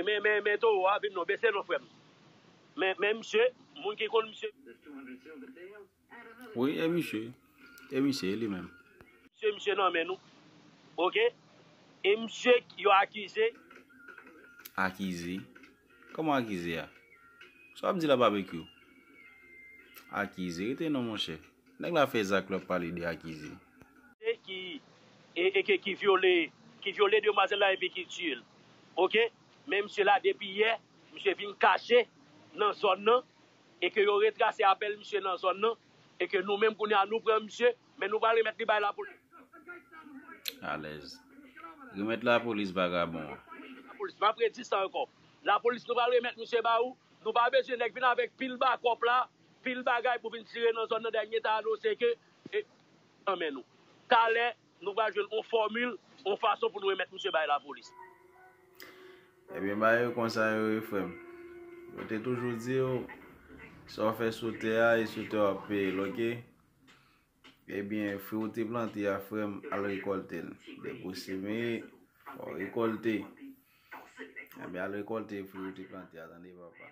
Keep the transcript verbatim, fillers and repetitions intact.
Men, men, men towo a vin non, bese non, frè m. Men, men misye, moun ki konn misye. Wi, e misye. E misye, e li menm. Misye, misye nan men nou. Oke? E misye yo akize. Akize? Kòman akize a? Sa w ap di la, Babekyou? Akize? Rete non, monchè. Nèg la fè zak, l ap pale de akize. Ki, e, e ke ki vyole, ki vyole demwazèl la epi ki tiye l. Oke? Men misye la depi yè, misye vin kache nan zòn nan, e ke yo retrase apèl misye nan zòn nan, e ke nou menm kounye a nou pran misye, men nou pral remèt li bay lapolis. Alèz. Remèt lapolis vagabon an. Lapolis, m ap redi sa ankò. Lapolis, nou pral remèt misye ba ou. Nou pa bezwen nèg vin avèk pil bakòp la, pil bagay pou vin tire nan zòn nan, dènye ta anonse ke e, nan men nou. Talè, nou pral jwenn yon fòmil, yon fason pou nou remèt misye bay lapolis. Ebyen, bagay yo konsa yo ye, frè m. Yo te toujou di w, sa w fè sou tè a, e sou tè w ap peye l, oke? Ebyen, fwi w te plante a, frè m, al rekòlte l. Depi w semeye, fò w rekòlte. Ebyen, al rekòlte fwi w te plante a, tande, papa.